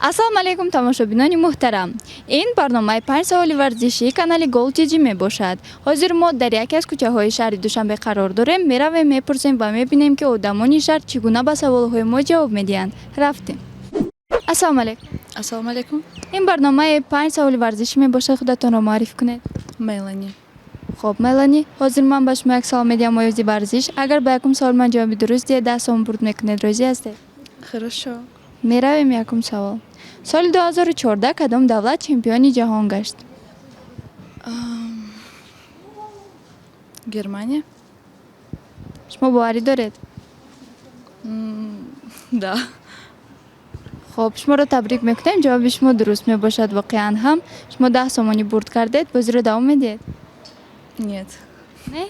Ассалому алайкум, тамошобинони муҳтарам. Ин барномаи «Панҷ саволи варзишии» канали Гол Тиҷи мебошад. Ҳозир мо дар яке аз кӯчаҳои шаҳри Душанбе қарор дорем. Меравем, мепурсем ва мебинем, ки одамони шаҳр чӣ гуна ба саволҳои мо ҷавоб медиҳанд. Рафтем. Ассалому алайкум. Ассалому алайкум. Ин барномаи «Панҷ саволи варзишӣ» мебошад. Худатонро муаррифӣ кунед. Мелани. Хоб, Мелани, ҳозир ман ба шумо як савол медиҳам оиди варзиш. Агар ба якум саволи ман ҷавоби дуруст диҳед, 10 сом бурд мекунед. Розӣ ҳастед? Хорошо. Меравем, якум савол. Соли 2014 кадом давлат чемпиони ҷаҳон гашт? Германия? Шумо боварӣ доред? Да. Хоб, шуморо табрик мекунем, ҷавоби шумо дуруст мебошад. Воқеан ҳам шумо 10 сомонӣ бурд кардед. Бозиро давом медиҳед? Нет. Не,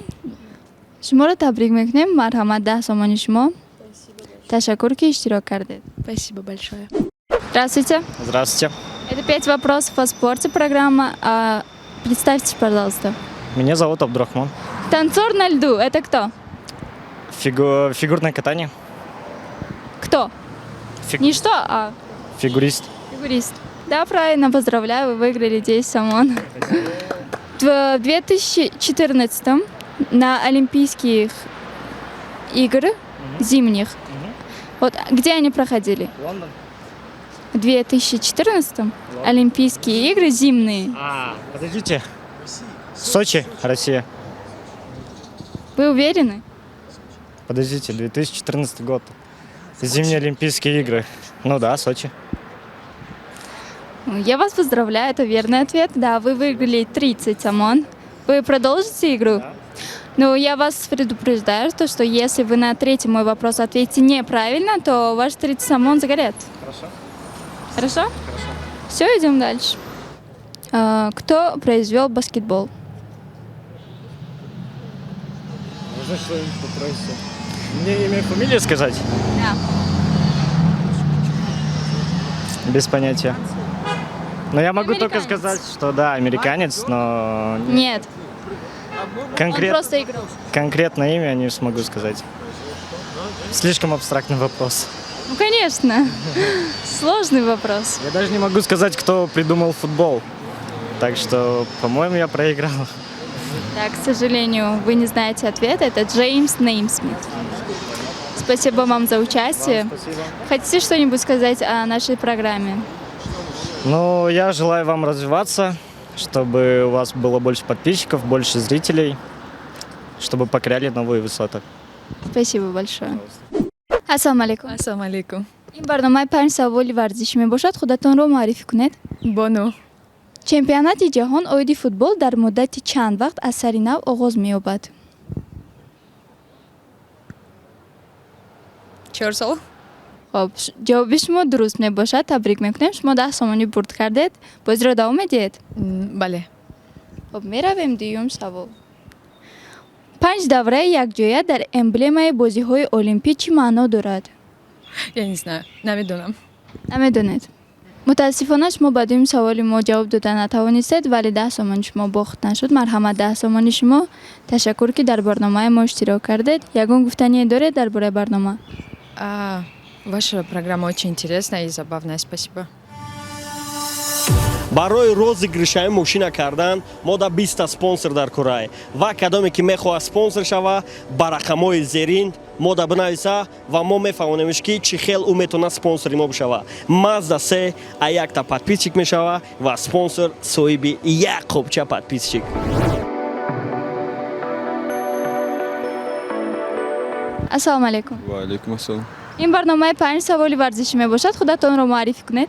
шуморо табрик мекунем. Марҳамат, 10 сомони шумо. Ташаккур, ки иштирок кардед. Спасибо большое. Здравствуйте. Здравствуйте. Это «Пять вопросов о спорте» программа. Представьтесь, пожалуйста. Меня зовут Абдурахман. Танцор на льду — это кто? Фигурное катание. Кто? Не что, а Фигурист. Фигурист. Да, правильно, поздравляю, вы выиграли 10 сомон. В 2014 на Олимпийских играх зимних, вот где они проходили? Лондон. В 2014 Олимпийские игры зимние. А, подождите. Сочи, Россия. Вы уверены? Подождите, 2014 год. Зимние Олимпийские игры. Ну да, Сочи. Ну, я вас поздравляю, это верный ответ. Да, вы выиграли 30 сомон. Вы продолжите игру? Да. Ну, я вас предупреждаю, что если вы на третий мой вопрос ответите неправильно, то ваши 30 сомон загорят. Хорошо. Хорошо? Хорошо. Все, идем дальше. Кто произвел баскетбол? Можно что-нибудь попросить? Мне имя и фамилию сказать? Да. Без понятия. Но я могу только Американец. Сказать, что да, американец, но Нет, он просто игрок. Конкретное имя не смогу сказать. Слишком абстрактный вопрос. Ну, конечно. Сложный вопрос. Я даже не могу сказать, кто придумал футбол. Так что, по-моему, я проиграл. Да, к сожалению, вы не знаете ответа. Это Джеймс Неймсмит. Спасибо вам за участие. Спасибо. Хотите что-нибудь сказать о нашей программе? Ну, я желаю вам развиваться, чтобы у вас было больше подписчиков, больше зрителей, чтобы покоряли новые высоты. Спасибо большое. Ассалому алайкум. Ассалому алайкум. Ин барномаи «Панҷ саволи варзишӣ» мебошад. Худатонро муаррифӣ кунед. Бону. Чемпионати ҷаҳон оиди футбол дар муддати чанд вақт аз сари нав оғоз меёбад? 4 сол. Хоб, ҷавоби шумо дуруст мебошад. Табрик мекунем, шумо 10 сомонӣ бурд кардед. Бозиро давом медиҳед? Бале. Хоб, меравем, дуюм савол. Панҷ давраи якҷоя дар эмблемаи бозиҳои олимпӣ чӣ маъно дорад? Я не знаю. Намедонам. Намедонед. Мутаассифона, шумо ба дуюм саволи мо ҷавоб дода натавонистед, вале 10 сомони шумо бохт нашуд. Марҳамат, 10 сомони шумо. Ташаккур, ки дар барномаи мо иштирок кардед. Ягон гуфтание доред дар бораи барнома? Ваша программа очень интересная и забавная. Спасибо. Барои розыгрыш аи мошина кардан мо да 20-та спонсор дар курай ва кадоме ки мехоҳад спонсор шава, ба рақамҳои зерин мо да бинависа ва мо мефаҳмонемш, ки чӣ хел ӯ метавонад спонсори мо бишава. Мазда се а якта подписчик мешава ва спонсор соҳиби як қопча подписчик. Ассалому алайкум. Ва алайкум ассалом. Ин барномаи «Панҷ саволи варзишӣ» мебошад. Худатонро муаррифӣ кунед.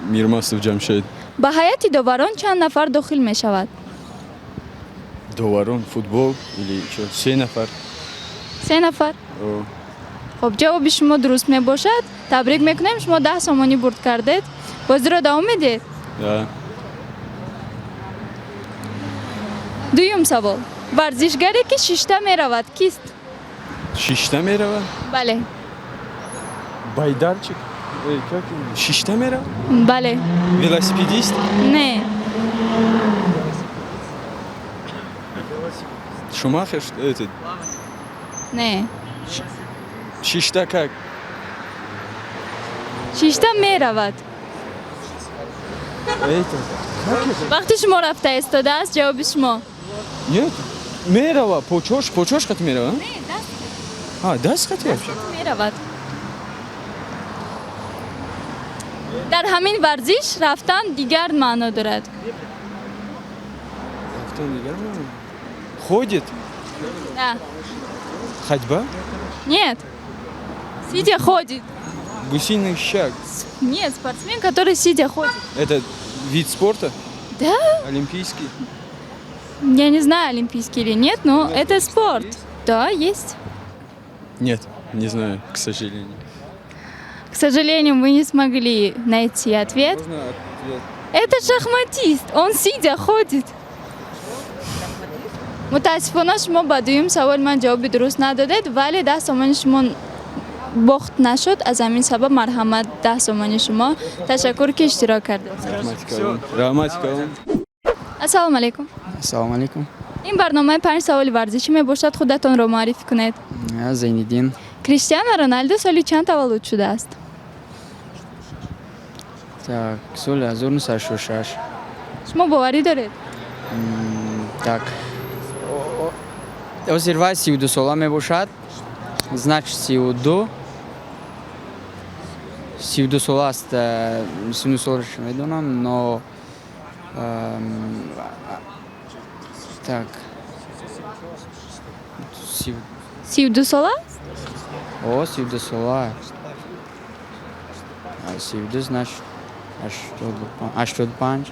Мирмастов Ҷамшед. Ба ҳайати доварон чанд нафар дохил мешавад? Доварон футбол или чо? Се нафар. Се нафар. О. Хоб, ҷавоби шумо дуруст мебошад. Табрик мекунем, шумо 10 сомонӣ бурд кардед. Бозиро давом медиҳед? Да. Дуюм савол. Варзишгаре, ки шишта меравад, кист? Шишта мерава? Бале. Байдарчик? Как? Шишта мерава? Бале. Велосипедист? Не. Шумахер, что это? Не. Шишта как? Шишта меравад. Это, как это? Вақти шумо рафта истодааст, ҷавоби шумо. Нет, мерава, почош қати мерава? А, даст қати вообще? Меравад. Дар ҳамин варзиш рафтан дигар маъно дорад. Рафтан дигар маъно? Ходит? Да. Ходьба? Нет. Сидя ходит. Гусиный шаг. Нет, спортсмен, который сидя ходит. Это вид спорта? Да? Олимпийский? Я не знаю, олимпийский или нет, но это спорт. Да, есть. Нет, не знаю, к сожалению. К сожалению, мы не смогли найти ответ. Можно ответ? Это шахматист, он сидя ходит. Мутаассифона, шумо ба дуюм саволи ман ҷавоби дуруст надодед, вале 10 сомони шумо бохт нашуд. Аз ҳамин сабаб, марҳамат, 10 сомони шумо. Ташаккур, ки иштирок кардед. Раҳмати калон. Раҳмати калон. Ассалому алайкум. Ассалому алайкум. Ин барномаи панҷ саволи варзишӣ мебошад. Худатонро муаррифӣ кунед. Я Зайниддин. Криштиано Роналдо соли чанд таваллуд шудааст? Так, соли 1966. Шумо боварӣ доред? Так. Ҳозир вай 32 сола мебошад. Значит, 32. 32 сола аст. 32 солаш медонам, но так. 32 сола? О, 32 сола. 32, значит, 85.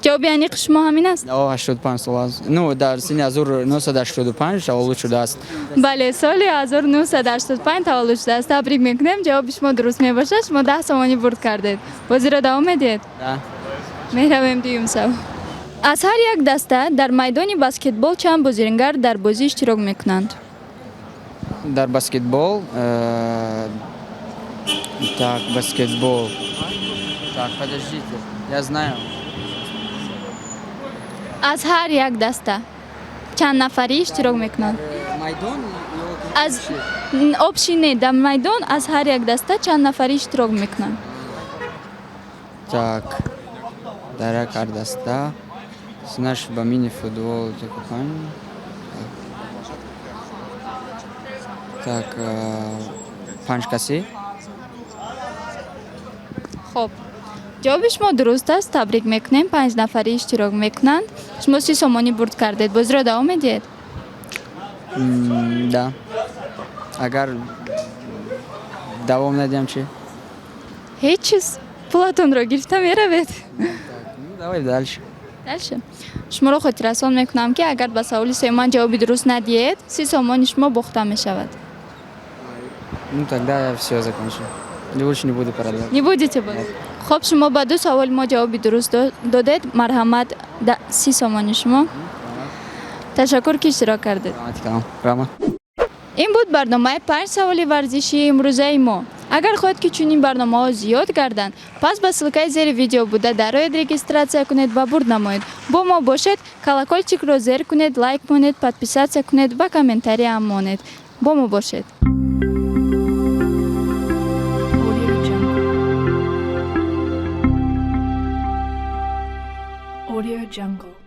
Ҷавоби аниқи шумо ҳамин аст? О, 85 сола аст. Ну, дар синни 1985 таваллуд шудааст. Бале, соли 1985 таваллуд шудааст. Табрик мекунем, ҷавоби шумо дуруст мебошад. Шумо 10 сомонӣ бурд кардед. Бозиро давом медиҳед? Да. Меравем дуюм савол. Аз ҳар як даста дар майдони баскетбол чанд бозингар дар бозӣ иштирок мекунанд? Дар баскетбол, так, баскетбол, так, подождите, я знаю. Аз ҳар як даста чанд нафарӣ иштирок мекунанд? Майдон. Аз общий не, дар майдон аз ҳар як даста чанд нафарӣ иштирок мекунанд? Так, дар як ҳар даста, значит, ба мини футбол панҷ, так, панҷ касӣ. Хоб, ҷавоби шумо дуруст аст. Табрик мекунем, панҷ нафарӣ иштирок мекунанд. Шумо 30 сомонӣ бурд кардед. Бозиро давом медиҳед? Да, агар давом надиҳам чӣ? Ҳеҷ чиз, пулатонро гирифта меравед. Ну, давай дальше. Дальше. Шуморо хотиррасон мекунам, ки агар ба саволи сеюман ҷавоби дуруст надиҳед, 30 сомони шумо бохта мешавад. Ну, тогда я все закончу. Я больше не буду продавать. Не будете боз? Хоб, шумо ба ду саволи мо ҷавоби дуруст додед. Марҳамат, 30 сомони шумо. Ташаккур, ки иштирок кардед. Раҳмати калон, раҳмат. Ин буд барномаи панҷ саволи варзишии имрӯзаи мо. Агар хоҳед, ки чунин барномаҳо зиёд гарданд, пас ба ссылкаи зери видео буда дароед, регистрация кунед ва бурд намоед. Бо мо бошед, колокольчикро зер кунед, лайк монед, подписаться кунед ва комментарияам монед. Бо мо бошед. Audio Jungle. Audio Jungle.